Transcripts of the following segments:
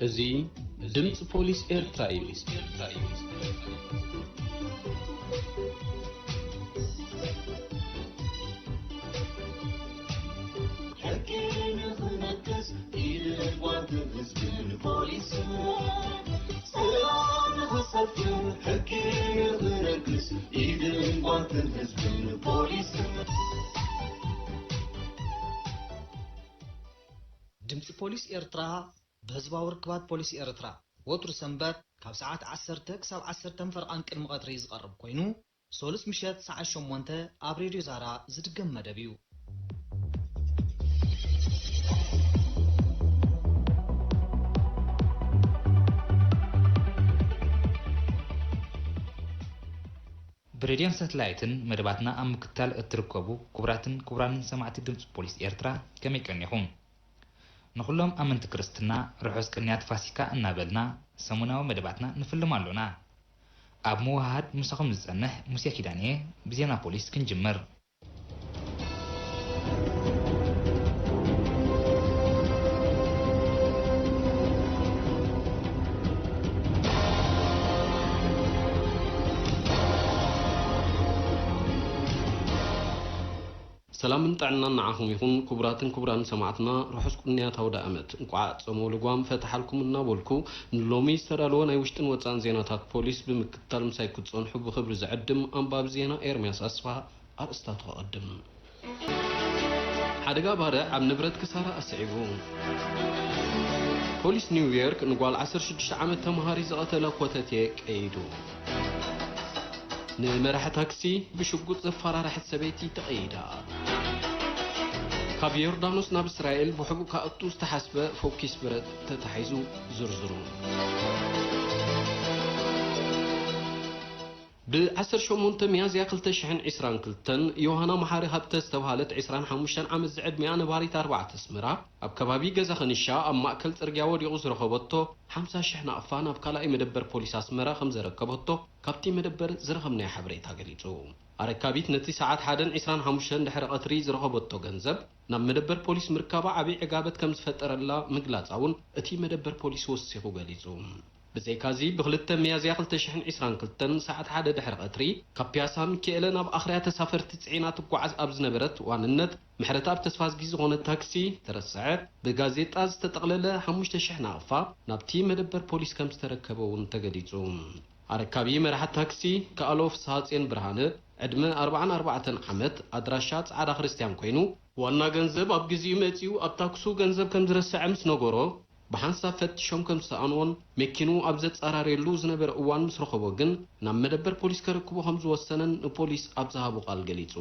እዚ ድምፂ ፖሊስ ኤርትራ እዩ። ሕጊ ንኽነግስ ኢድን ጓንትን ህዝብን ፖሊስን፣ ሰላም ንኽሰፍን ሕጊ ንኽነግስ ኢድን ጓንትን ህዝብን ፖሊስን። ድምፂ ፖሊስ ኤርትራ ብህዝባዊ ርክባት ፖሊስ ኤርትራ ወትሩ ሰንበት ካብ ሰዓት ዓሰርተ ክሳብ ዓሰርተ ፈርቓን ቅድሚ ቀትሪ ዝቐርብ ኮይኑ፣ ሶሉስ ምሸት ሰዓት ሸሞንተ ኣብ ሬድዮ ዛራ ዝድገም መደብ እዩ። ብሬድዮን ሳተላይትን መደባትና ኣብ ምክትታል እትርከቡ ክቡራትን ክቡራንን ሰማዕቲ ድምፂ ፖሊስ ኤርትራ፣ ከመይ ቀኒኹም? ንኹሎም ኣመንቲ ክርስትና ርሑስ ቅንያት ፋሲካ እናበልና፣ ሰሙናዊ መደባትና ንፍልም ኣሎና። ኣብ ምውህሃድ ምሳኹም ዝጸንሕ ሙሴ ኪዳን'የ። ብዜና ፖሊስ ክንጅምር። ሰላምን ጥዕናን ንዓኹም ይኹን። ክቡራትን ክቡራን ሰማዕትና፣ ርሑስ ቅንያት ኣውደ ኣመት። እንቋዕ ጾመ ልጓም ፈታሓልኩም እናበልኩ፣ ንሎሚ ዝተዳለወ ናይ ውሽጥን ወጻእን ዜናታት ፖሊስ ብምክትታል ምሳይ ክትጸንሑ ብኽብሪ ዝዕድም ኣንባቢ ዜና ኤርምያስ ኣስፍሃ። ኣርእስታቱ ከቐድም። ሓደጋ ባርዕ ኣብ ንብረት ክሳራ ኣስዒቡ። ፖሊስ ኒውዮርክ ንጓል ዓሰርተ ሽዱሽተ ዓመት ተምሃሪ ዝቐተለ ኮተቴ ቀይዱ። ንመራሒ ታክሲ ብሽጉጥ ዘፈራርሐት ሰበይቲ ተቐይዳ። ካብ ዮርዳኖስ ናብ እስራኤል ብሕቡእ ክኣቱ ዝተሓስበ ፈኲስ ብረት ተታሒዙ። ዝርዝሩ። ብ ዓሰርተ ሸሞንተ ሚያዝያ ክልተ ሽሕን ዕስራን ክልተን፣ ዮሃና መሓሪ ሃብተ ዝተባህለት ዕስራን ሓሙሽተን ዓመት ዝዕድሚኣ ነባሪት ኣርባዕተ ኣስመራ፣ ኣብ ከባቢ ገዛ ኸንሻ ኣብ ማእከል ጽርግያ ወዲቑ ዝረኸበቶ ሓምሳ ሽሕ ናቕፋ ናብ ካልኣይ መደበር ፖሊስ ኣስመራ ከም ዘረከበቶ ካብቲ መደበር ዝረኸብናዮ ሓበሬታ ገሊጹ። ኣረካቢት ነቲ ሰዓት ሓደን ዕስራን ሓሙሽተን ድሕሪ ቀትሪ ዝረኸበቶ ገንዘብ ናብ መደበር ፖሊስ ምርካባ ዓቢ ዕጋበት ከም ዝፈጠረላ ምግላጻ እውን እቲ መደበር ፖሊስ ወሲኹ ገሊጹ። ብዘይካዚ፣ ብክልተ ሚያዝያ ክልተ ሽሕን ዕስራን ክልተን ሰዓት ሓደ ድሕሪ ቀትሪ፣ ካብ ፒያሳ ሚካኤለ ናብ ኣኽርያ ተሳፈርቲ ጽዒና ትጓዓዝ ኣብ ዝነበረት ዋንነት ምሕረተኣብ ተስፋዝጊ ዝኾነት ታክሲ ተረስዐ፣ ብጋዜጣ ዝተጠቕለለ ሓሙሽተ ሽሕ ናቕፋ ናብቲ መደበር ፖሊስ ከም ዝተረከበ እውን ተገሊጹ። ኣረካቢ መራሕቲ ታክሲ፣ ከኣሎ ፍስሃጽዮን ብርሃነ፣ ዕድመ ኣርባዓን ኣርባዕተን ዓመት፣ ኣድራሻ ጻዕዳ ክርስትያን ኮይኑ፣ ዋና ገንዘብ ኣብ ግዜኡ መጺኡ ኣብ ታክሱ ገንዘብ ከም ዝረስዐ ምስ ነገሮ፣ ብሓንሳብ ፈቲሾም ከም ዝሰኣንዎን፣ መኪንኡ ኣብ ዘጻራርየሉ ዝነበረ እዋን ምስ ረኸቦ ግን፣ ናብ መደበር ፖሊስ ከረክቦ ከም ዝወሰነን ንፖሊስ ኣብ ዝሃቦ ቃል ገሊጹ።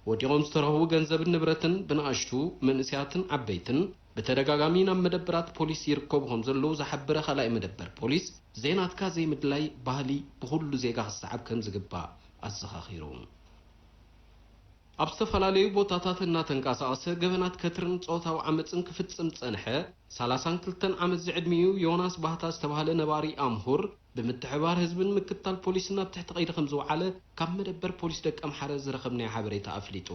ወዲቖም ዝተረኽቡ ገንዘብን ንብረትን ብንኣሽቱ፣ መንእሰያትን ዓበይትን፣ ብተደጋጋሚ ናብ መደበራት ፖሊስ ይርከቡ ከም ዘለዉ ዝሓበረ ካልኣይ መደበር ፖሊስ፣ ዘይናትካ ዘይምድላይ ባህሊ ብኹሉ ዜጋ ክሰዓብ ከም ዝግባእ ኣዘኻኺሩ። ኣብ ዝተፈላለዩ ቦታታት እናተንቀሳቐሰ ገበናት ከትርን ጾታዊ ዓመጽን ክፍጽም ዝጸንሐ፣ ሰላሳን ክልተን ዓመት ዝዕድሚኡ ዮናስ ባህታ ዝተባህለ ነባሪ ኣምሁር፣ ብምትሕብባር ህዝብን ምክትታል ፖሊስን ኣብ ትሕቲ ቀይዲ ከም ዝወዓለ ካብ መደበር ፖሊስ ደቀምሓረ ዝረኸብናዮ ሓበሬታ ኣፍሊጡ።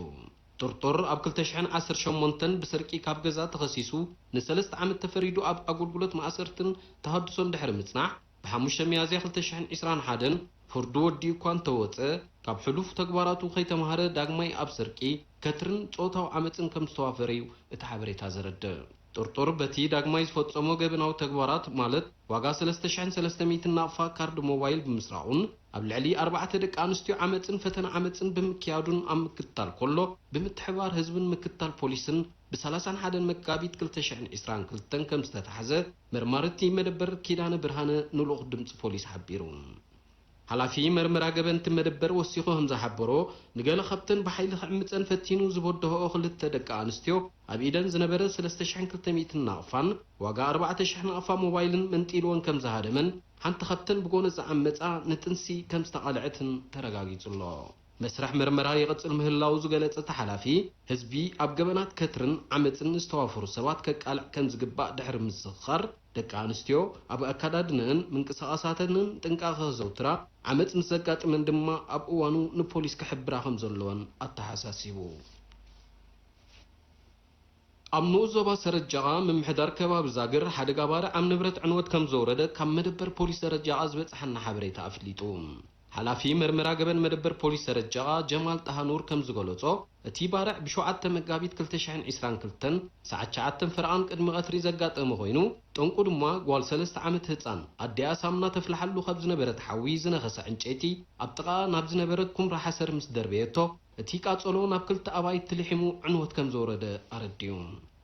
ጥርጡር ኣብ ክልተ ሽሕን ዓሰርተ ሸሞንተን ብስርቂ ካብ ገዛ ተኸሲሱ ንሰለስተ ዓመት ተፈሪዱ ኣብ ኣገልግሎት ማእሰርትን ተሃድሶን ድሕሪ ምጽናሕ፣ ብሓሙሽተ ሚያዝያ ክልተ ሽሕን ዕስራን ሓደን ፍርዱ ወዲኡ እኳ እንተወጸ፣ ካብ ሕሉፍ ተግባራቱ ከይተማህረ ዳግማይ ኣብ ስርቂ፣ ከትርን ጾታዊ ዓመጽን ከም ዝተዋፈረ እዩ እቲ ሓበሬታ ዘረድእ። ጥርጡር በቲ ዳግማይ ዝፈጸሞ ገበናዊ ተግባራት፣ ማለት ዋጋ ሰለስተ ሽሕን ሰለስተ ሚእትን ናቕፋ ካርድ ሞባይል ብምስራቑን ኣብ ልዕሊ ኣርባዕተ ደቂ ኣንስትዮ ዓመጽን ፈተነ ዓመጽን ብምክያዱን ኣብ ምክትታል ከሎ፣ ብምትሕብባር ህዝብን ምክትታል ፖሊስን ብሰላሳን ሓደን መጋቢት ክልተ ሽሕን ዕስራን ክልተን ከም ዝተታሕዘ መርማርቲ መደበር ኪዳነ ብርሃነ ንልኡኽ ድምጺ ፖሊስ ሓቢሩ። ሓላፊ መርመራ ገበንቲ መደበር ወሲኹ ከም ዝሓበሮ፣ ንገለ ካብተን ብሓይሊ ክዕምጸን ፈቲኑ ዝበደሆኦ ክልተ ደቂ ኣንስትዮ፣ ኣብ ኢደን ዝነበረ ሰለስተ ሽሕን ክልተ ሚእትን ናቕፋን ዋጋ ኣርባዕተ ሽሕ ናቕፋ ሞባይልን መንጢልወን ከም ዝሃደመን፣ ሓንቲ ካብተን ብጎነጽ ዝዓመጻ ንጥንሲ ከም ዝተቓልዐትን ተረጋጊጹ ኣሎ። መስርሕ መርመራ ይቕጽል ምህላዉ ዝገለጸ እቲ ሓላፊ፣ ህዝቢ ኣብ ገበናት ከትርን ዓመጽን ዝተዋፈሩ ሰባት ከቃልዕ ከም ዝግባእ ድሕሪ ምዝኽኻር፣ ደቂ ኣንስትዮ ኣብ ኣከዳድነአን ምንቅስቓሳተንን ጥንቃቐ ከዘውትራ፣ ዓመጽ ምስ ዘጋጥመን ድማ ኣብ እዋኑ ንፖሊስ ክሕብራ ከም ዘለወን ኣተሓሳሲቡ። ኣብ ንኡስ ዞባ ሰረጃቓ ምምሕዳር ከባቢ ዛግር ሓደጋ ባርዕ ኣብ ንብረት ዕንወት ከም ዘውረደ ካብ መደበር ፖሊስ ሰረጃቓ ዝበጽሓና ሓበሬታ ኣፍሊጡ። ሓላፊ መርመራ ገበን መደበር ፖሊስ ሰረጃቓ ጀማል ጣሃኑር ከም ዝገለጾ፣ እቲ ባርዕ ብሸውዓተ መጋቢት ክልተ ሽሕን ዕስራን ክልተን ሰዓት ትሽዓተ ፈረቓን ቅድሚ ቀትሪ ዘጋጠመ ኮይኑ፣ ጠንቁ ድማ ጓል ሰለስተ ዓመት ህጻን ኣዲኣ ሳሙና ተፍልሓሉ ካብ ዝነበረት ሓዊ ዝነኸሰ ዕንጨይቲ ኣብ ጥቓ ናብ ዝነበረት ኩምራ ሓሰር ምስ ደርበየቶ፣ እቲ ቃጸሎ ናብ ክልተ ኣባይቲ ልሒሙ ዕንወት ከም ዘውረደ ኣረዲኡ።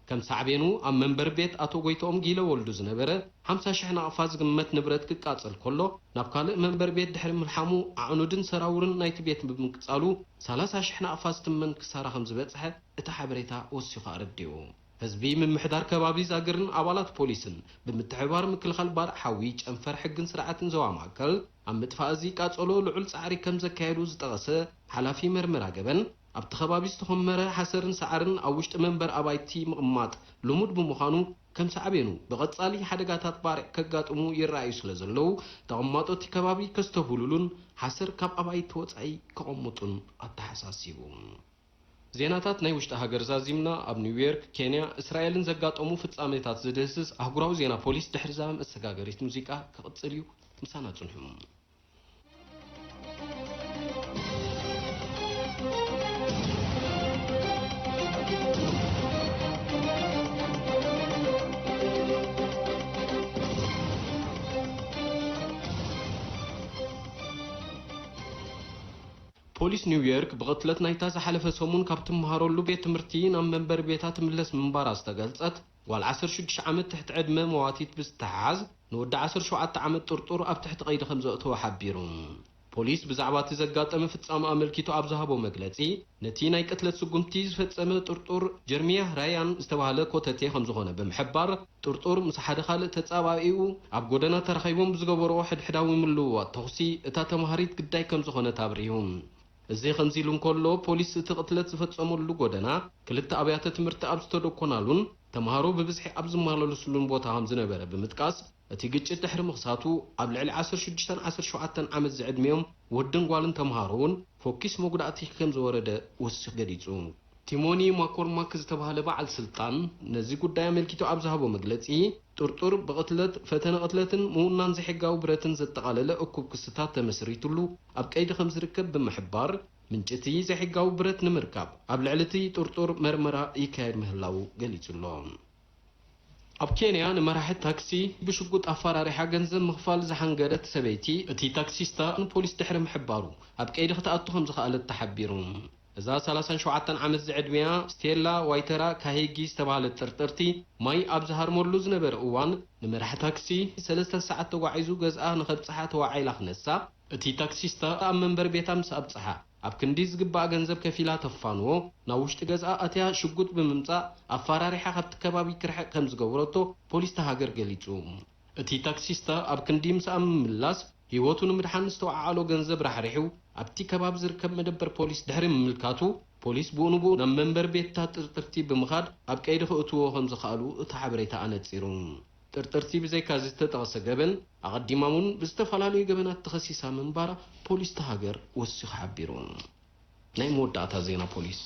ከም ሳዕቤኑ ኣብ መንበር ቤት ኣቶ ጎይትኦም ጊለ ወልዱ ዝነበረ ሓምሳ ሽሕ ናቕፋ ዝግመት ንብረት ክቃጸል ከሎ፣ ናብ ካልእ መንበር ቤት ድሕሪ ምልሓሙ ኣዕኑድን ሰራውርን ናይቲ ቤት ብምቅጻሉ ሰላሳ ሽሕ ናቕፋ ዝትመን ክሳራ ከም ዝበጽሐ እቲ ሓበሬታ ወሲኹ ኣረዲኡ። ህዝቢ ምምሕዳር ከባቢ ዛግርን ኣባላት ፖሊስን ብምትሕብባር ምክልኻል ባርዕ ሓዊ ጨንፈር ሕግን ስርዓትን ዞባ ማእከል ኣብ ምጥፋእ እዚ ቃጸሎ ልዑል ጻዕሪ ከም ዘካየዱ ዝጠቐሰ ሓላፊ መርመራ ገበን፣ ኣብቲ ከባቢ ዝተኾመረ ሓሰርን ሳዕርን ኣብ ውሽጢ መንበር ኣባይቲ ምቕማጥ ልሙድ ብምዃኑ፣ ከም ሳዕቤኑ ብቐጻሊ ሓደጋታት ባርዕ ከጋጥሙ ይረኣዩ ስለ ዘለዉ፣ ተቐማጦ እቲ ከባቢ ከስተብህሉሉን ሓሰር ካብ ኣባይቲ ወጻኢ ከቐምጡን ኣተሓሳሲቡ። ዜናታት ናይ ውሽጢ ሃገር ዛዚምና። ኣብ ኒውዮርክ፣ ኬንያ፣ እስራኤልን ዘጋጠሙ ፍጻሜታት ዝድህስስ ኣህጉራዊ ዜና ፖሊስ ድሕሪ እዛ መሰጋገሪት ሙዚቃ ክቕጽል እዩ። ምሳና ጽንሑ። ፖሊስ ኒውዮርክ ብቕትለት ናይታ ዝሓለፈ ሰሙን ካብ ትመሃረሉ ቤት ትምህርቲ ናብ መንበሪ ቤታ ትምለስ ምንባራ ዝተገልጸት ጓል ዓሰርተ ሽዱሽተ ዓመት ትሕቲ ዕድመ መዋቲት ብዝተሓሓዝ፣ ንወዲ ዓሰርተ ሸውዓተ ዓመት ጥርጡር ኣብ ትሕቲ ቀይዲ ከም ዘእተወ ሓቢሩ። ፖሊስ ብዛዕባ እቲ ዘጋጠመ ፍጻመ ኣመልኪቱ ኣብ ዝሃቦ መግለጺ፣ ነቲ ናይ ቅትለት ስጉምቲ ዝፈጸመ ጥርጡር ጀርሚያ ራያን ዝተባህለ ኮተቴ ከም ዝኾነ ብምሕባር፣ ጥርጡር ምስ ሓደ ካልእ ተጻባኢኡ ኣብ ጎደና ተራኺቦም ብዝገበርዎ ሕድሕዳዊ ምልውዋጥ ተኹሲ እታ ተማሃሪት ግዳይ ከም ዝኾነት ኣብሪሁ። እዚ ከምዚ ኢሉ እንከሎ፣ ፖሊስ እቲ ቅትለት ዝፈጸመሉ ጎደና ክልተ ኣብያተ ትምህርቲ ኣብ ዝተደኮናሉን ተምሃሮ ብብዝሒ ኣብ ዝመላለስሉን ቦታ ከም ዝነበረ ብምጥቃስ፣ እቲ ግጭት ድሕሪ ምኽሳቱ ኣብ ልዕሊ ዓሰርተ ሽዱሽተን ዓሰርተ ሸውዓተን ዓመት ዝዕድሚኦም ወድን ጓልን ተምሃሮ እውን ፎኪስ መጉዳእቲ ከም ዝወረደ ወሲኹ ገሊጹ። ቲሞኒ ማኮርማክ ዝተባህለ በዓል ስልጣን ነዚ ጉዳይ ኣመልኪቱ ኣብ ዝሃቦ መግለጺ፣ ጥርጡር ብቕትለት፣ ፈተነ ቅትለትን ምውናን ዘይሕጋዊ ብረትን ዘጠቓለለ እኩብ ክስታት ተመስሪቱሉ ኣብ ቀይዲ ከም ዝርከብ ብምሕባር፣ ምንጪ እቲ ዘይሕጋዊ ብረት ንምርካብ ኣብ ልዕሊ እቲ ጥርጡር መርመራ ይካየድ ምህላዉ ገሊጹ ኣሎ። ኣብ ኬንያ ንመራሒ ታክሲ ብሽጉጥ ኣፈራሪሓ ገንዘብ ምኽፋል ዝሓንገደት ሰበይቲ፣ እቲ ታክሲስታ ንፖሊስ ድሕሪ ምሕባሩ ኣብ ቀይዲ ክትኣቱ ከም ዝኸኣለት ተሓቢሩ። እዛ ሰላሳን ሸውዓተን ዓመት ዝዕድሚያ ስቴላ ዋይተራ ካሄጊ ዝተባህለት ጥርጥርቲ፣ ማይ ኣብ ዝሃርመሉ ዝነበረ እዋን ንመራሒ ታክሲ ሰለስተ ሰዓት ተጓዒዙ ገዝኣ ንኸብጽሓ ተዋዒላ ክነሳ፣ እቲ ታክሲስታ ኣብ መንበሪ ቤታ ምስ ኣብጽሓ፣ ኣብ ክንዲ ዝግባእ ገንዘብ ከፊላ ተፋንዎ፣ ናብ ውሽጢ ገዝኣ ኣትያ ሽጉጥ ብምምጻእ ኣፈራሪሓ ካብቲ ከባቢ ክርሕቕ ከም ዝገበረቶ ፖሊስ እታ ሃገር ገሊጹ። እቲ ታክሲስታ ኣብ ክንዲ ምስኣ ምምላስ፣ ህይወቱ ንምድሓን ዝተወዓዓሎ ገንዘብ ራሕሪሑ፣ ኣብቲ ከባቢ ዝርከብ መደበር ፖሊስ ድሕሪ ምምልካቱ፣ ፖሊስ ብኡ ንብኡ ናብ መንበሪ ቤት እታ ጥርጥርቲ ብምኻድ ኣብ ቀይዲ ክእትዎ ከም ዝኸኣሉ እቲ ሓበሬታ ኣነጺሩ። ጥርጥርቲ ብዘይካ እዚ ዝተጠቕሰ ገበን፣ ኣቐዲማ እውን ብዝተፈላለዩ ገበናት ተኸሲሳ ምንባራ ፖሊስ እታ ሃገር ወሲኹ ሓቢሩ። ናይ መወዳእታ ዜና ፖሊስ።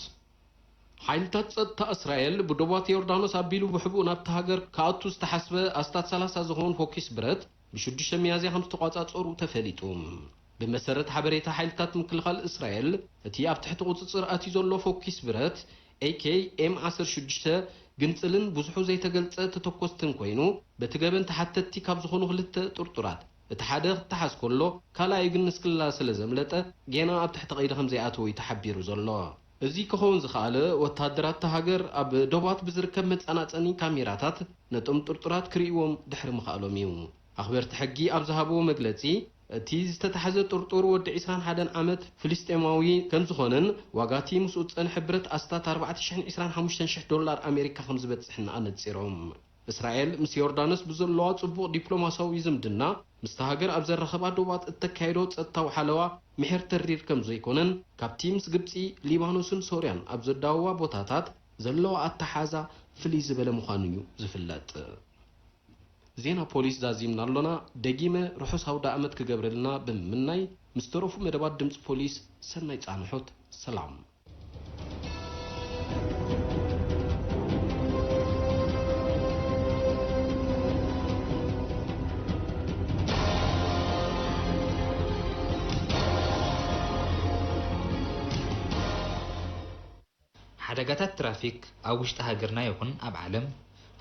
ሓይልታት ጸጥታ እስራኤል ብዶባት ዮርዳኖስ ኣቢሉ ብሕቡእ ናብታ ሃገር ክኣቱ ዝተሓስበ ኣስታት ሰላሳ ዝኸውን ፎኪስ ብረት ብሽዱሽተ ሚያዝያ ከም ዝተቋጻጸሩ ተፈሊጡ። ብመሰረት ሓበሬታ ሓይልታት ምክልኻል እስራኤል፣ እቲ ኣብ ትሕቲ ቁጽጽር ኣትዩ ዘሎ ፎኪስ ብረት ኤ ኬ ኤም ዓሰርተ ሽዱሽተ ግንጽልን ብዙሑ ዘይተገልጸ ተተኮስትን ኮይኑ፣ በቲ ገበን ተሓተትቲ ካብ ዝኾኑ ክልተ ጥርጡራት እቲ ሓደ ክተሓዝ ከሎ፣ ካልኣዩ ግን ንስክላ ስለ ዘምለጠ፣ ጌና ኣብ ትሕቲ ቀይዲ ከም ዘይኣተወ እዩ ተሓቢሩ ዘሎ። እዚ ክኸውን ዝኸኣለ፣ ወተሃደራት እታ ሃገር ኣብ ዶባት ብዝርከብ መጸናጸኒ ካሜራታት ነቶም ጥርጡራት ክርእይዎም ድሕሪ ምኽኣሎም እዩ። ኣኽበርቲ ሕጊ ኣብ ዝሃብዎ መግለጺ፣ እቲ ዝተታሕዘ ጥርጡር ወዲ ዕስራን ሓደን ዓመት ፍልስጤማዊ ከም ዝኾነን ዋጋ እቲ ምስኡ ዝጸንሐ ብረት ኣስታት ኣርባዕተ ሽሕን ዕስራን ሓሙሽተን ሽሕ ዶላር ኣሜሪካ ከም ዝበጽሕን ኣነጺሮም። እስራኤል ምስ ዮርዳኖስ ብዘለዋ ጽቡቕ ዲፕሎማስያዊ ዝምድና፣ ምስታ ሃገር ኣብ ዘራኸባ ዶባት እተካይዶ ጸጥታዊ ሓለዋ ምሒር ተሪር ከም ዘይኮነን፣ ካብቲ ምስ ግብጺ፣ ሊባኖስን ሶርያን ኣብ ዘዳውባ ቦታታት ዘለዋ ኣተሓዛ ፍልይ ዝበለ ምዃኑ እዩ ዝፍለጥ። ዜና ፖሊስ ዛዚምና ኣሎና። ደጊመ ርሑስ ኣውደ ኣመት ክገብረልና ብምምናይ፣ ምስ ተረፉ መደባት ድምጺ ፖሊስ ሰናይ ጻንሖት። ሰላም። ሓደጋታት ትራፊክ ኣብ ውሽጢ ሃገርና ይኹን ኣብ ዓለም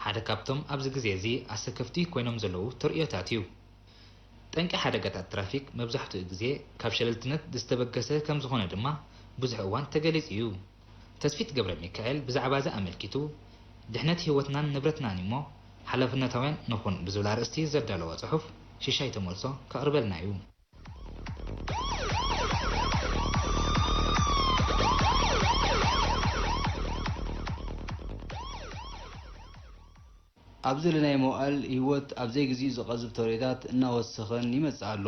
ሓደ ካብቶም ኣብዚ ግዜ እዚ ኣሰከፍቲ ኮይኖም ዘለዉ ተርእዮታት እዩ። ጠንቂ ሓደጋታት ትራፊክ መብዛሕትኡ ግዜ ካብ ሸለልትነት ዝተበገሰ ከም ዝኾነ ድማ ብዙሕ እዋን ተገሊጹ እዩ። ተስፊት ገብረ ሚካኤል ብዛዕባ እዚ ኣመልኪቱ፣ "ድሕነት ህይወትናን ንብረትናን እዩ እሞ፣ ሓላፍነታውያን ንኹን" ብዝብል ኣርእስቲ ዘዳለዎ ጽሑፍ ሽሻይ ተመልሶ ከቕርበልና እዩ። ኣብ ዘለናዮ መዋእል ህይወት ኣብ ዘይግዚኡ ዝቐዝፍ ተርእዮታት እናወሰኸን ይመጽእ ኣሎ።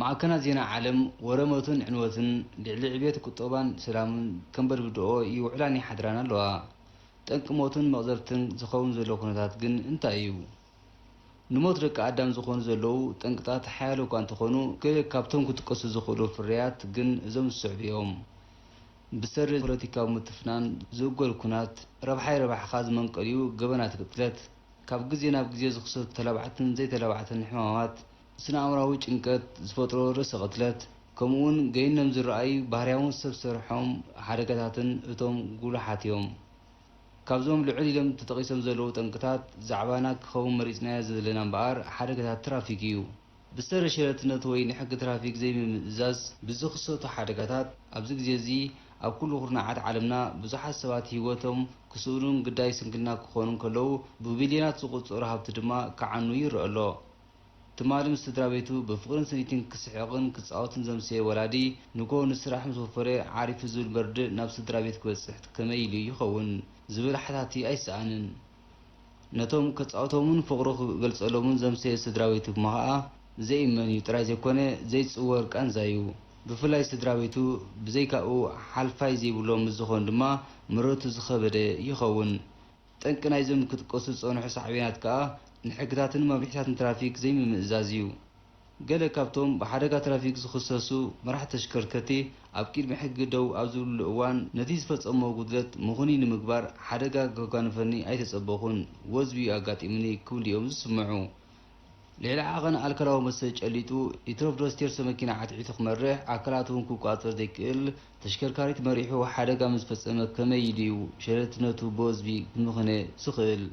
ማዕከናት ዜና ዓለም ወረ ሞትን ዕንወትን ልዕሊ ዕብየት ቁጠባን ሰላምን ከንበድብድኦ ይውዕላን ይሓድራን ኣለዋ። ጠንቂ ሞትን መቕዘፍትን ዝኸውን ዘሎ ኩነታት ግን እንታይ እዩ? ንሞት ደቂ ኣዳም ዝኾኑ ዘለዉ ጠንቅታት ሓያሎ እኳ እንተኾኑ፣ ገለ ካብቶም ክጥቀሱ ዝኽእሉ ፍርያት ግን እዞም ዝስዕቡ እዮም። ብሰሪ ፖለቲካዊ ምትፍናን ዝእጎል ኩናት፣ ረብሓይ ረባሕኻ ዝመንቀሊኡ ገበናት ቅትለት፣ ካብ ግዜ ናብ ግዜ ዝኽሰቱ ተላባዕትን ዘይተላባዕትን ሕማማት፣ ስነ ኣእምራዊ ጭንቀት ዝፈጥሮ ርእሰ ቅትለት፣ ከምኡውን ገይኖም ዝረኣዩ ባህርያውን ሰብ ሰርሖም ሓደጋታትን እቶም ጉሉሓት እዮም። ካብዞም ልዕል ኢሎም ተጠቒሶም ዘለዉ ጠንቅታት ዛዕባና ክኸውን መሪጽናዮ ዘለና እምበኣር ሓደጋታት ትራፊክ እዩ። ብሰሪ ሸለልትነት ወይ ንሕጊ ትራፊክ ዘይምምእዛዝ ብዝኽሰቱ ሓደጋታት፣ ኣብዚ ግዜ እዚ ኣብ ኩሉ ኩርናዓት ዓለምና ብዙሓት ሰባት ህይወቶም ክስእኑን ግዳይ ስንክልና ክኾኑን ከለዉ፣ ብቢልዮናት ዝቑጸሩ ሃብቲ ድማ ክዓኑ ይረአ ኣሎ። ትማሊ ምስ ስድራ ቤቱ ብፍቕርን ስኒትን ክስሕቕን ክጻወትን ዘምሰየ ወላዲ፣ ንግሆ ንስራሕ ምስ ወፈረ ዓሪፉ ዝብል መርድእ ናብ ስድራ ቤት ክበጽሕ ከመይ ኢሉ ይኸውን? ዝብል ሓታቲ ኣይሰኣንን። ነቶም ከጻወቶምን ፍቕሩ ክገልጸሎምን ዘምሰየ ስድራ ቤቱ ድማ ኸኣ ዘይእመን እዩ ጥራይ ዘይኮነ፣ ዘይጽወር ቃንዛ እዩ። ብፍላይ ስድራ ቤቱ ብዘይካኡ ሓልፋይ ዘይብሎም ምስ ዝኾኑ ድማ ምረቱ ዝኸበደ ይኸውን። ጠንቂ ናይዞም ክጥቀሱ ዝጸንሑ ሳዕቤናት ከኣ ንሕግታትን መምርሒታትን ትራፊክ ዘይምምእዛዝ እዩ። ገለ ካብቶም ብሓደጋ ትራፊክ ዝኽሰሱ መራሕቲ ተሽከርከርቲ ኣብ ቅድሚ ሕጊ ደው ኣብ ዝብልሉ እዋን ነቲ ዝፈጸምዎ ጉድለት ምኽኑይ ንምግባር ሓደጋ ከጓንፈኒ ኣይተጸበኹን፣ ወዝቢ እዩ ኣጋጢሙኒ ክብሉ እዮም ዝስምዑ። ልዕሊ ዓቐን ኣልኮላዊ መስተ ጨሊጡ፣ ይትረፍ ዶ ስቴርሶ መኪና ዓትዒቱ ክመርሕ፣ ኣካላቱ እውን ክቆጻጸር ዘይክእል ተሽከርካሪት መሪሑ ሓደጋ ምስ ፈጸመ ከመይ ኢሉ እዩ ሸለልትነቱ ብወዝቢ ክምኽነ ዝኽእል?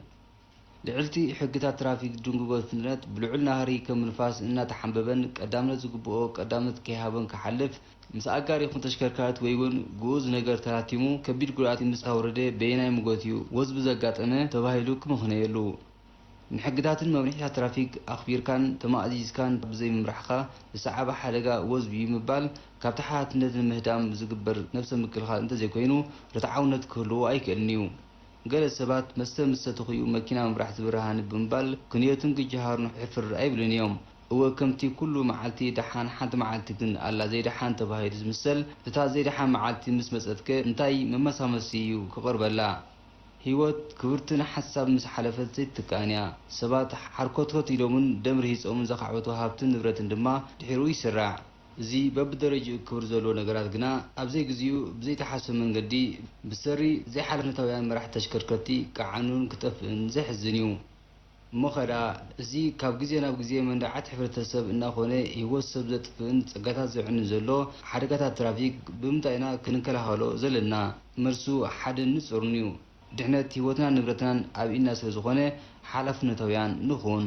ልዕልቲ ሕግታት ትራፊክ ድንጉጎ ፍጥነት ብልዑል ናህሪ ከም ንፋስ እናተሓንበበን ቀዳምነት ዝግብኦ ቀዳምነት ከይሃቦን ክሓልፍ፣ ምስ ኣጋር ይኹን ተሽከርካሪት ወይ እውን ግኡዝ ነገር ተላቲሙ ከቢድ ጉድኣት ምስ ኣውረደ በየናይ ሞገት እዩ ወዝቢ ዘጋጠመ ተባሂሉ ክምኽነ የሉ። ንሕግታትን መምርሒታት ትራፊክ ኣኽቢርካን ተማእዚዝካን ብዘይምምራሕካ ዝሰዓበ ሓደጋ ወዝቢ እዩ ምባል፣ ካብቲ ሓላፍነት ንምህዳም ዝግበር ነብሰ ምክልኻል እንተዘይኮይኑ፣ ርትዓውነት ክህልዎ ኣይክእልን እዩ። ገለ ሰባት መስተ ምስ ሰተኹ እዩ መኪና ምምራሕ ዝብርሃኒ ብምባል ክንዮትን ክጀሃሩን ሕፍር ኣይብሉን እዮም። እወ፣ ከምቲ ኩሉ መዓልቲ ደሓን ሓንቲ መዓልቲ ግን ኣላ ዘይደሓን ተባሂሉ ዝምሰል፣ እታ ዘይደሓን መዓልቲ ምስ መጸትከ እንታይ መመሳመሲ እዩ ክቐርበላ? ህይወት ክብርትን ሓንሳብ ምስ ሓለፈት ዘይትትካእን እያ። ሰባት ሓርኮትኮት ኢሎምን ደም ርሂጾምን ዘኻዕበቱ ሃብትን ንብረትን ድማ ድሒሩ ይስራዕ። እዚ በብደረጅኡ ክብር ዘለዎ ነገራት ግና ኣብ ዘይግዚኡ ብዘይተሓሰበ መንገዲ ብሰሪ ዘይሓላፍነታውያን መራሕቲ ተሽከርከርቲ ክዓኑን ክጠፍእን ዘሕዝን እዩ። እሞ ኸዳ እዚ ካብ ግዜ ናብ ግዜ መንደዓት ሕብረተሰብ እናኾነ ህይወት ሰብ ዘጥፍእን ጸጋታት ዘዕንን ዘሎ ሓደጋታት ትራፊክ ብምንታይ ኢና ክንከላኸሎ ዘለና? መልሱ ሓደን ንጹርን እዩ። ድሕነት ህይወትናን ንብረትናን ኣብ ኢድና ስለ ዝኾነ ሓላፍነታውያን ንኹን።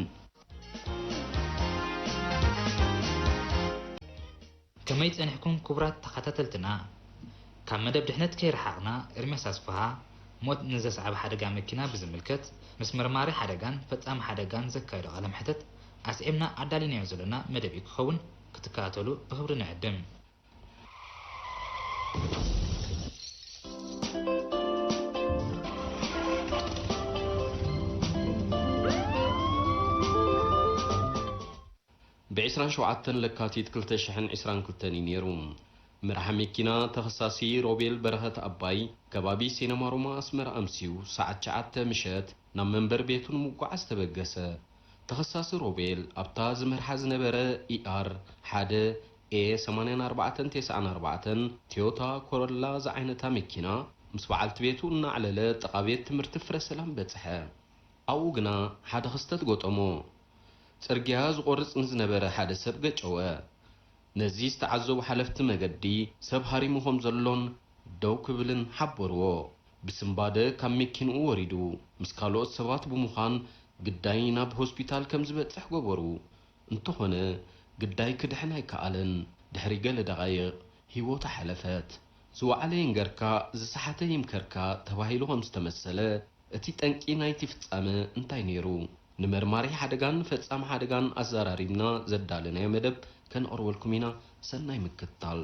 ከመይ ጸኒሕኩም ክቡራት ተኸታተልትና? ካብ መደብ ድሕነት ከይረሓቕና፣ ኤርምያስ ኣስፍሃ ሞት ንዘስዓበ ሓደጋ መኪና ብዝምልከት ምስ መርማሪ ሓደጋን ፈጻሚ ሓደጋን ዘካየዶ ቃለ መሕተት ኣስዒብና ኣዳሊናዮ ዘለና መደብ እዩ ክኸውን፣ ክትከታተሉ ብኽብሪ ንዕድም። ብ ዕስራን ሸውዓተን ለካቲት ክልተ ሽሕን ዕስራን ክልተን እዩ ነይሩ። መራሒ መኪና ተኸሳሲ ሮቤል በረኸት ኣባይ፣ ከባቢ ሲነማ ሮማ ኣስመራ ኣምስዩ ሰዓት ትሽዓተ ምሸት ናብ መንበሪ ቤቱ ንምጉዓዝ ተበገሰ። ተኸሳሲ ሮቤል፣ ኣብታ ዝመርሓ ዝነበረ ኢኣር ሓደ ኤ ሰማንያን ኣርባዕተን ተስዓን ኣርባዕተን ቶዮታ ኮሮላ ዝዓይነታ መኪና፣ ምስ በዓልቲ ቤቱ እናዕለለ ጥቓ ቤት ትምህርቲ ፍረ ሰላም በጽሐ። ኣብኡ ግና ሓደ ክስተት ገጠሞ። ጽርግያ ዝቖርጽ ንዝነበረ ሓደ ሰብ ገጨወ። ነዚ ዝተዓዘቡ ሓለፍቲ መገዲ፣ ሰብ ሃሪሙ ከም ዘሎን ደው ክብልን ሓበርዎ። ብስንባደ ካብ መኪንኡ ወሪዱ ምስ ካልኦት ሰባት ብምዃን ግዳይ ናብ ሆስፒታል ከም ዝበጽሕ ገበሩ። እንተኾነ ግዳይ ክድሕን ኣይከኣለን። ድሕሪ ገለ ደቓይቕ ህይወቱ ሓለፈት። ዝወዓለ ይንገርካ፣ ዝሰሓተ ይምከርካ ተባሂሉ ከም ዝተመሰለ፣ እቲ ጠንቂ ናይቲ ፍጻመ እንታይ ነይሩ? ንመርማሪ ሓደጋን ፈጻሚ ሓደጋን ኣዘራሪብና ዘዳለናዮ መደብ ከነቕርበልኩም ኢና። ሰናይ ምክትታል።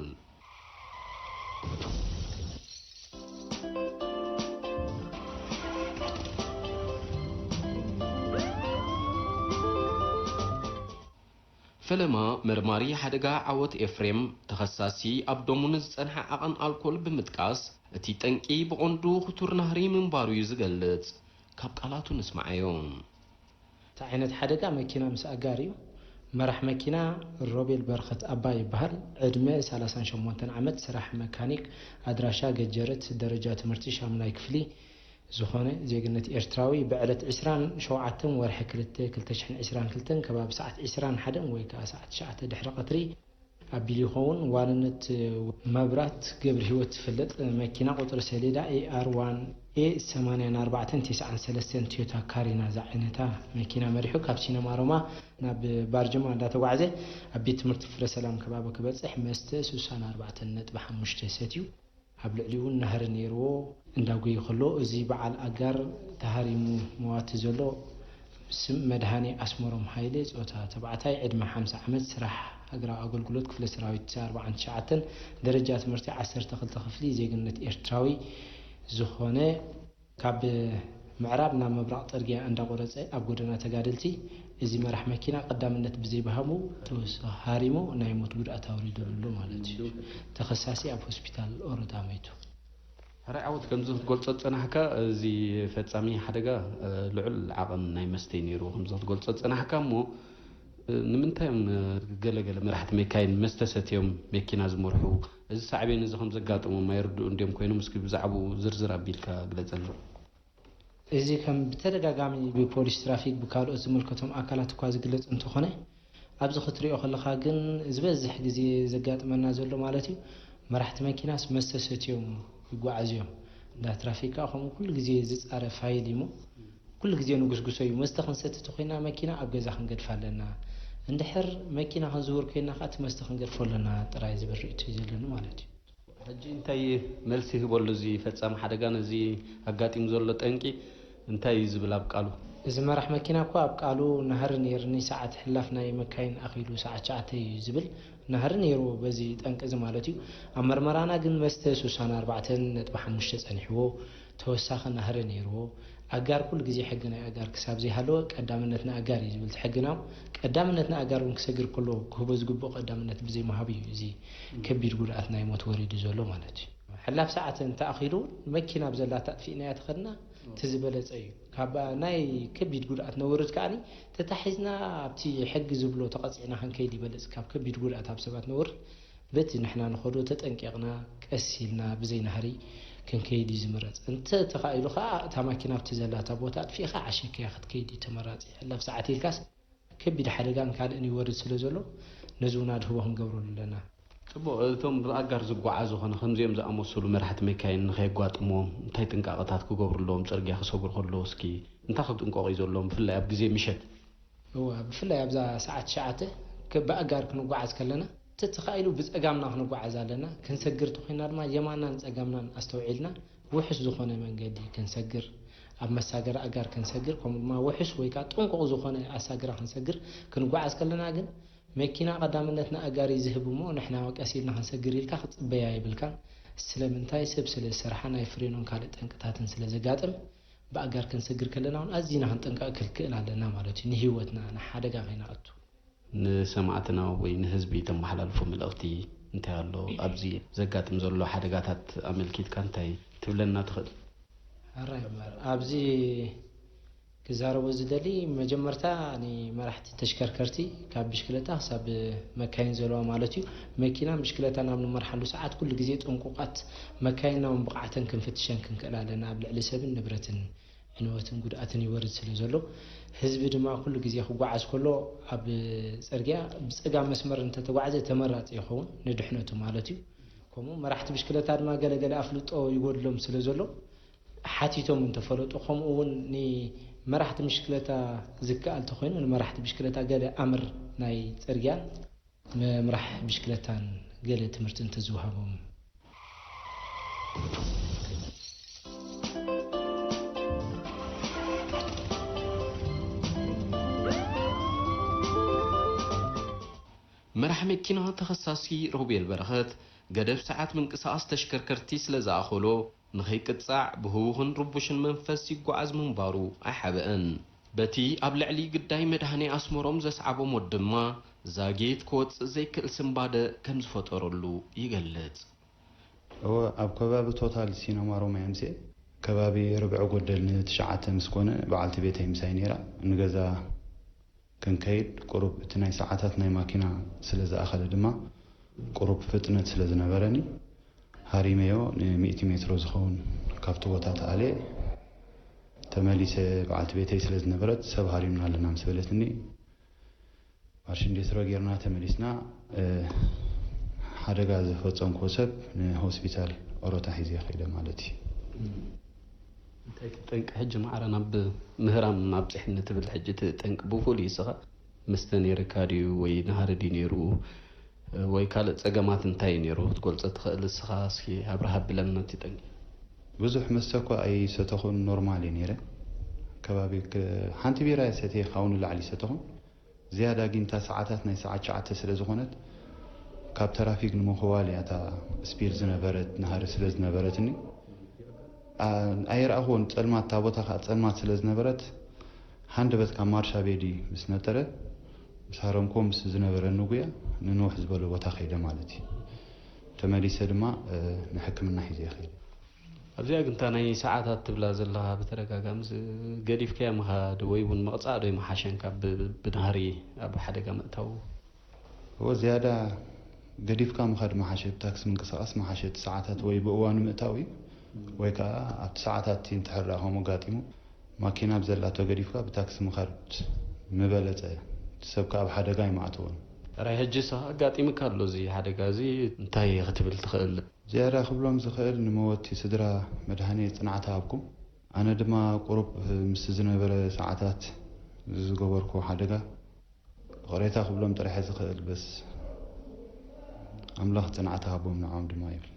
ፈለማ መርማሪ ሓደጋ ዓወት ኤፍሬም፣ ተኸሳሲ ኣብ ደሙ ንዝጸንሐ ዓቐን ኣልኮል ብምጥቃስ፣ እቲ ጠንቂ ብቐንዱ ክቱር ናህሪ ምንባሩ እዩ ዝገልጽ። ካብ ቃላቱ ንስማዓዮ። እቲ ዓይነት ሓደጋ መኪና ምስ ኣጋር እዩ። መራሕ መኪና ሮቤል በረኸት ኣባይ ይበሃል። ዕድመ ሰላሳን ሸሞንተን ዓመት፣ ስራሕ መካኒክ፣ ኣድራሻ ገጀረት፣ ደረጃ ትምህርቲ ሻሙናይ ክፍሊ ዝኾነ ዜግነት ኤርትራዊ፣ ብዕለት ዕስራን ሸውዓተን ወርሒ ክልተ ክልተ ሽሕን ዕስራን ክልተን ከባቢ ሰዓት ዕስራን ሓደን ወይ ከኣ ሰዓት ትሽዓተ ድሕሪ ቀትሪ ኣቢሉ ይኸውን። ዋንነት መብራት ገብረሂወት ትፍለጥ። መኪና ቁጽሪ ሰሌዳ ኤ ኣር ዋን ኤ ሰማንያን ኣርባዕተን ተስዓን ሰለስተን ቶዮታ ካሪና ዝዓይነታ መኪና መሪሑ ካብ ሲነማ ሮማ ናብ ባርጅማ እንዳተጓዕዘ ኣብ ቤት ትምህርቲ ፍረ ሰላም ከባቢ ክበጽሕ መስተ ስሳን ኣርባዕተን ነጥቢ ሓሙሽተ ሰትዩ። ኣብ ልዕሊኡ እውን ናህሪ ነይርዎ። እንዳጎየ ከሎ እዚ በዓል ኣጋር ተሃሪሙ መዋቲ ዘሎ ስም መድሃኔ ኣስመሮም ሃይለ፣ ጾታ ተባዕታይ፣ ዕድመ ሓምሳ ዓመት፣ ስራሕ ሃገራዊ ኣገልግሎት ክፍለ ሰራዊት ኣርባዓን ትሽዓተን፣ ደረጃ ትምህርቲ ዓሰርተ ክልተ ክፍሊ፣ ዜግነት ኤርትራዊ ዝኾነ ካብ ምዕራብ ናብ ምብራቕ ጽርግያ እንዳቆረጸ ኣብ ጎደና ተጋደልቲ እዚ መራሕ መኪና ቀዳምነት ብዘይብሃቡ ተወሳኺ ሃሪሙ ናይ ሞት ጉድኣት ኣውሪዱሉ ኣሎ ማለት እዩ። ተኸሳሲ ኣብ ሆስፒታል ኦረዳ ሞይቱ። ሕራይ ዓወት፣ ከምዚ ክትገልጾ ዝጸናሕካ፣ እዚ ፈጻሚ ሓደጋ፣ እ፣ ልዑል ዓቐን ናይ መስተ እዩ ነይሩ። ከምዚ ክትገልጾ ዝጸናሕካ እሞ፣ እ፣ ንምንታይ እዮም፣ እ፣ ገለ ገለ መራሕቲ መካይን መስተ ሰትዮም መኪና ዝመርሑ? እዚ ሳዕቤን እዚ ከም ዘጋጥሞም ኣይርድኡን ድዮም ኮይኖም? እስኪ ብዛዕባኡ ዝርዝር ኣቢልካ ግለጸልና። እዚ ከም ብተደጋጋሚ ብፖሊስ ትራፊክ ብካልኦት ዝምልከቶም ኣካላት እኳ ዝግለጽ እንተኾነ፣ ኣብዚ ክትሪኦ ከለኻ ግን ዝበዝሕ ግዜ ዘጋጥመና ዘሎ ማለት እዩ፣ መራሕቲ መኪናስ መስተ ሰትዮም ይጓዓዙ እዮም። እንዳ ትራፊክ ከኣ ከምኡ ኩሉ ግዜ ዝጻረ ፋይል እዩ እሞ፣ ኩሉ ግዜ ንጉስጉሶ እዩ። መስተ ክንሰቲ ተኾይና መኪና ኣብ ገዛ ክንገድፋ ኣለና። እንድሕር መኪና ክንዝውር ኮይና ከኣ እቲ መስተ ክንገድፎ ኣለና ጥራይ ዝብል ርእይቶ እዩ ዘለኒ ማለት እዩ። ሕጂ እንታይ መልሲ ይህበሉ እዚ ፈጻሚ ሓደጋ ነዚ ኣጋጢሙ ዘሎ ጠንቂ እንታይ እዩ ዝብል ኣብ ቃሉ? እዚ መራሕ መኪና እኮ ኣብ ቃሉ፣ ናህሪ ነይርኒ፣ ሰዓት ሕላፍ ናይ መካይን ኣኺሉ ሰዓት ትሽዓተ እዩ ዝብል፣ ናህሪ ነይርዎ በዚ ጠንቂ እዚ ማለት እዩ። ኣብ መርመራና ግን መስተ ስሳን ኣርባዕተን ነጥቢ ሓሙሽተ ጸኒሕዎ፣ ተወሳኺ ናህሪ ነይርዎ። ኣጋር ኩሉ ግዜ ሕጊ ናይ ኣጋር ክሳብ ዘይሃለወ ቀዳምነት ንኣጋር እዩ ዝብል እቲ ሕግና። ቀዳምነት ንኣጋር እውን ክሰግር ከሎ ክህቦ ዝግብኦ ቀዳምነት ብዘይምሃቡ እዩ እዚ ከቢድ ጉድኣት ናይ ሞት ወሪዱ ዘሎ ማለት እዩ። ሕላፍ ሰዓት እንተኣኺሉ እውን መኪና ብዘላታ ኣጥፊእናያ ተኸድና እቲ ዝበለጸ እዩ። ካብ ናይ ከቢድ ጉድኣት ነውርድ ከኣኒ ተታሒዝና ኣብቲ ሕጊ ዝብሎ ተቐጺዕና ክንከይድ ይበልጽ ካብ ከቢድ ጉድኣት ኣብ ሰባት ነውርድ። በቲ ንሕና ንኸዶ ተጠንቂቕና ቀስ ኢልና ብዘይ ናህሪ ክንከይድ እዩ ዝምረጽ። እንተ ተኻኢሉ ኸኣ እታ ማኪና ኣብቲ ዘላታ ቦታ ኣጥፊእኻ ዓሸክያ ክትከይድ እዩ ተመራጺ። ሕላፍ ሰዓት ኢልካስ ከቢድ ሓደጋን ካልእን ይወርድ ስለ ዘሎ ነዚ እውን ኣድህቦ ክንገብረሉ ኣለና። ጽቡቕ፣ እቶም ብኣጋር ዝጓዓዙ ኾነ ከምዚኦም ዝኣመሰሉ መራሕቲ መካይን ንኸየጓጥምዎም እንታይ ጥንቃቐታት ክገብሩ ኣለዎም? ጽርግያ ክሰግሩ ከለዉ እስኪ እንታይ ክጥንቀቑ እዩ ዘለዎም? ብፍላይ ኣብ ግዜ ምሸት። እወ፣ ብፍላይ ኣብዛ ሰዓት ትሽዓተ ከ-፣ ብኣጋር ክንጓዓዝ ከለና፣ ተተኻኢሉ ብጸጋምና ክንጓዓዝ ኣለና። ክንሰግር ተኾይና ድማ የማናን ጸጋምናን ኣስተውዒልና፣ ውሑስ ዝኾነ መንገዲ ክንሰግር፣ ኣብ መሳገሪ ኣጋር ክንሰግር፣ ከምኡ ድማ ውሑስ ወይ ከኣ ጥንቁቕ ዝኾነ ኣሳግራ ክንሰግር፣ ክንጓዓዝ ከለና ግን፣ መኪና ቀዳምነት ንኣጋር እዩ ዝህብ እሞ፣ ንሕና ቀስ ኢልና ክንሰግር ኢልካ ክትጽበያ የብልካን። ስለምንታይ? ሰብ ስለ ዝሰርሓ፣ ናይ ፍሬኖን ካልእ ጠንቅታትን ስለ ዘጋጥም፣ ብኣጋር ክንሰግር ከለና እውን ኣዚና ክንጥንቀቕ ክንክእል ኣለና ማለት እዩ፣ ንህይወትና ንሓደጋ ከይንኣቱ። ንሰማዕትና ወይ ንህዝቢ ተመሓላልፎ መልእኽቲ እንታይ ኣሎ? ኣብዚ ዘጋጥም ዘሎ ሓደጋታት ኣመልኪትካ እንታይ ትብለና ትኽእል? ሕራይ እምበር፣ ኣብዚ ክዛረቦ ዝደሊ፣ መጀመርታ ንመራሕቲ ተሽከርከርቲ፣ ካብ ብሽክለታ ክሳብ መካይን ዘለዋ ማለት እዩ፣ መኪናን ብሽክለታን ኣብ ንመርሓሉ ሰዓት ኩሉ ግዜ ጥንቁቓት፣ መካይንና እውን ብቕዓተን ክንፍትሸን ክንክእል ኣለና፣ ኣብ ልዕሊ ሰብን ንብረትን ዕንወትን ጉድኣትን ይወርድ ስለ ዘሎ፣ ህዝቢ ድማ ኩሉ ግዜ ክጓዓዝ ከሎ ኣብ ጽርግያ ብጸጋም መስመር እንተተጓዕዘ ተመራጺ ይኸውን፣ ንድሕነቱ ማለት እዩ። ከምኡ መራሕቲ ብሽክለታ ድማ ገለ ገለ ኣፍልጦ ይጎድሎም ስለ ዘሎ፣ ሓቲቶም እንተፈለጡ፣ ከምኡ እውን ንመራሕቲ ብሽክለታ ዝከኣል ተኾይኑ፣ ንመራሕቲ ብሽክለታ ገለ ኣምር ናይ ጽርግያን ምምራሕ ብሽክለታን ገለ ትምህርቲ እንተዝወሃቦም። መራሕ መኪና ተኸሳሲ ሮቤል በረኸት፣ ገደብ ሰዓት ምንቅስቓስ ተሽከርከርቲ ስለ ዝኣኸሎ፣ ንኸይቅጻዕ ብህውኽን ርቡሽን መንፈስ ይጓዓዝ ምንባሩ ኣይሓበአን። በቲ ኣብ ልዕሊ ግዳይ መድሃኔ ኣስመሮም ዘስዓቦ ሞት ድማ፣ ዛጊት ክወጽእ ዘይክእል ስንባደ ከም ዝፈጠረሉ ይገልጽ። እወ፣ ኣብ ከባቢ ቶታል ሲነማ ሮማ እየ ምስኤ። ከባቢ ርብዒ ጎደል ንትሽዓተ ምስ ኮነ፣ በዓልቲ ቤተይ ምሳይ ነይራ። ንገዛ ክንከይድ ቁሩብ እቲ ናይ ሰዓታት ናይ ማኪና ስለ ዝኣኸለ ድማ፣ ቁሩብ ፍጥነት ስለ ዝነበረኒ፣ ሃሪመዮ ንሚእቲ ሜትሮ ዝኸውን ካብቲ ቦታ ተኣልየ። ተመሊሰ፣ በዓልቲ ቤተይ ስለ ዝነበረት፣ ሰብ ሃሪምና ኣለና ምስ በለትኒ፣ ማርሽ እንዴትሮ ጌርና ተመሊስና። ሓደጋ ዝፈጸምኩዎ ሰብ ንሆስፒታል ኦሮታ ሒዘ ከይደ ማለት እዩ። እንታይ እቲ ጠንቂ ሕጂ ማዕረ ናብ ምህራም ኣብፂሕኒ ትብል? ሕጂ እቲ ጠንቂ ብፍሉይ እስኻ መስተ ነይርካ ድዩ ወይ ናህሪ ድዩ ነይሩ ወይ ካልእ ፀገማት እንታይ እዩ ነይሩ ክትገልፆ ትኽእል? እስኻ እስኪ ኣብርሃ ብለና እቲ ጠንቂ። ብዙሕ መስተ እኳ ኣይሰተኹን፣ ኖርማል እየ ነይረ። ከባቢ ሓንቲ ቢራ እየ ሰትየ፣ ካብኡ ንላዕሊ ኣይሰተኹን። ዝያዳ ጊንታ ሰዓታት ናይ ሰዓት ትሽዓተ ስለ ዝኾነት፣ ካብ ተራፊክ ንምኽዋል እያ እታ ስፒድ ዝነበረት ናህሪ ስለ ዝነበረትኒ። ኣይረኣኹዎን፣ ጸልማት፣ እታ ቦታ ከኣ ጸልማት ስለ ዝነበረት፣ ሃንደበት ካብ ማርሻ ቤዲ ምስ ነጠረ፣ ምስ ሃረምኩዎ፣ ምስ ዝነበረኒ ጉያ ንንውሕ ዝበለ ቦታ ከይደ ማለት እዩ። ተመሊሰ ድማ ንሕክምና ሒዘ ይኸይደ። ኣብዚኣ ግን እታ ናይ ሰዓታት ትብላ ዘለኻ ብተደጋጋሚ ገዲፍካያ ምኻድ ወይ እውን ምቕጻዕ ዶ ይመሓሸን ካብ ብናህሪ ኣብ ሓደጋ ምእታው? እወ፣ ዝያዳ ገዲፍካ ምኻድ መሓሸ፣ ብታክሲ ምንቅስቓስ መሓሸ፣ እቲ ሰዓታት ወይ ብእዋኑ ምእታው እዩ ወይ ከዓ ኣብቲ ሰዓታት እቲ እንድሕር ደኣ ከምኡ ኣጋጢሙ ማኪና ብዘላቶ ገዲፍካ ብታክሲ ምኻድ ምበለጸ፣ እቲ ሰብ ከዓ ኣብ ሓደጋ ኣይምኣተወን። ሕራይ ሕጂ ንስኻ ኣጋጢምካ ኣሎ እዚ ሓደጋ እዚ እንታይ ክትብል ትኽእል? ዝያዳ ክብሎም ዝኽእል ንመወቲ ስድራ መድሃኔ ጽንዓት ይሃብኩም። ኣነ ድማ ቁሩብ ምስቲ ዝነበረ ሰዓታት ዝገበርኩዎ ሓደጋ ይቕሬታ ክብሎም ጥራሕ እየ ዝኽእል። በስ ኣምላኽ ጽንዓት ይሃቦም ንዕኦም ድማ ይብል።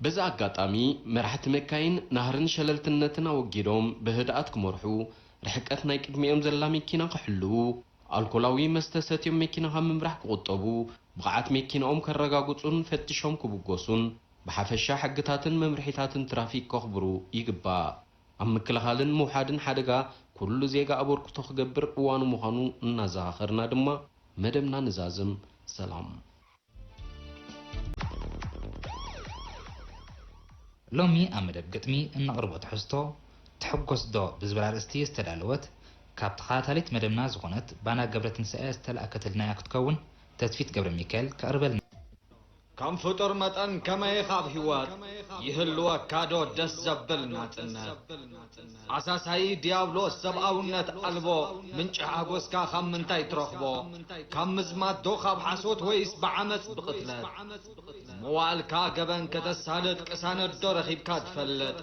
በዚ ኣጋጣሚ፣ መራሕቲ መካይን ናህርን ሸለልትነትን ኣወጊዶም ብህድኣት ክመርሑ፣ ርሕቀት ናይ ቅድሚኦም ዘላ መኪና ክሕልዉ፣ ኣልኮላዊ መስተ ሰትዮም መኪና ካብ ምምራሕ ክቑጠቡ፣ ብቕዓት መኪናኦም ከረጋግጹን ፈቲሾም ክብገሱን፣ ብሓፈሻ ሕግታትን መምርሒታትን ትራፊክ ከኽብሩ ይግባእ። ኣብ ምክልኻልን ምውሓድን ሓደጋ ኩሉ ዜጋ ኣበርክቶ ክገብር እዋኑ ምዃኑ እናዘኻኸርና ድማ መደብና ንዛዝም። ሰላም። ሎሚ ኣብ መደብ ግጥሚ እነቕርቦ ትሕዝቶ፣ ትሕጎስ ዶ ብዝብል ኣርእስቲ ዝተዳለወት፣ ካብ ተኸታታሊት መደብና ዝኾነት ባና ገብረትንሳኤ ዝተላእከትልና'ያ ክትከውን፣ ተስፊት ገብረሚካኤል ከቕርበልና። ከም ፍጡር መጠን ከመይ ካብ ህይወት ይህልወካ ዶ ደስ ዘብል ናጽነት? ኣሳሳዪ ድያብሎስ ሰብኣውነት ኣልቦ ምንጪ ሓጎስካ ካብ ምንታይ ትረኽቦ? ካብ ምዝማት ዶ ካብ ሓሶት ወይስ ብዓመጽ ብቕትለት? መዋእልካ ገበን ከተሳልጥ ቅሳነት ዶ ረኺብካ ትፈልጥ?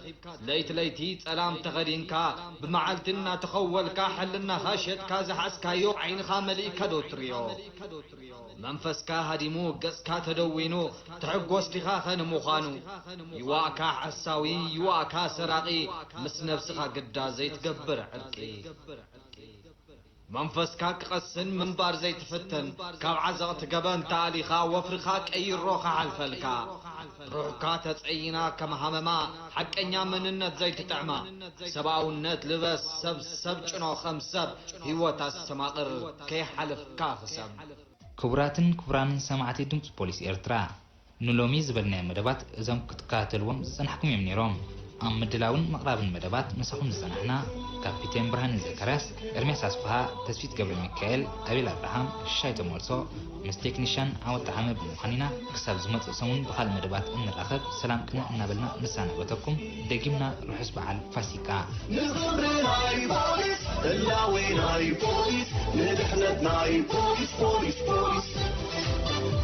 ለይቲ ለይቲ ጸላም ተኸዲንካ ብመዓልቲ እናተኸወልካ ሕልናኻ ሸጥካ ዝሓዝካዮ ዓይንኻ መሊእካ ዶ ትሪኦ? መንፈስካ ሃዲሙ ገጽካ ተደዊኑ ትሕጎስ ዲኻኸ ንምዃኑ? ይዋእካ ሓሳዊ ይዋእካ ሰራቒ ምስ ነብስኻ ግዳ ዘይትገብር ዕርቂ። መንፈስካ ክቐስን ምንባር ዘይትፍትን ካብ ዓዘቕቲ ገበን ተኣሊኻ ወፍርኻ ቀይሮ ክሓልፈልካ። ሩሕካ ተጸይና ከም ሃመማ ሓቀኛ መንነት ዘይትጥዕማ። ሰብኣውነት ልበስ ሰብ ሰብ ጭኖ ከም ሰብ ህይወት ኣስተማቕር ከይሓለፍካ ክሰብ። ክቡራትን ክቡራንን ሰማዕቲ ድምፂ ፖሊስ ኤርትራ፣ ንሎሚ ዝበልናዮም መደባት እዞም ክትከታተልዎም ዝጸናሕኩም እዮም ነይሮም። ኣብ ምድላውን ምቕራብን መደባት ምሳኹም ዝጸናሕና ካፒቴን ብርሃነ ዘካርያስ፣ ኤርምያስ ኣስፍሃ፣ ተስፊት ገብረ ሚካኤል፣ ኣቤል ኣብርሃም፣ ሽሻይ ተመልሶ ምስ ቴክኒሻን ዓወት ጠዓመ ብምዃን ኢና። ክሳብ ዝመጽእ ሰሙን ብኻልእ መደባት እንራኸብ፣ ሰላም ቅነ እናበልና ንሰናበተኩም። ደጊምና ርሑስ በዓል ፋሲካ። ንኽብሪ ናይ ፖሊስ፣ ህላዌ ናይ ፖሊስ፣ ንድሕነት ናይ ፖሊስ፣ ፖሊስ፣ ፖሊስ።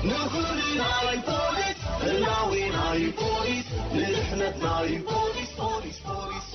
ንኽብሪ ናይ ፖሊስ፣ ህላዌ ናይ ፖሊስ፣ ንድሕነት ናይ ፖሊስ፣ ፖሊስ፣ ፖሊስ።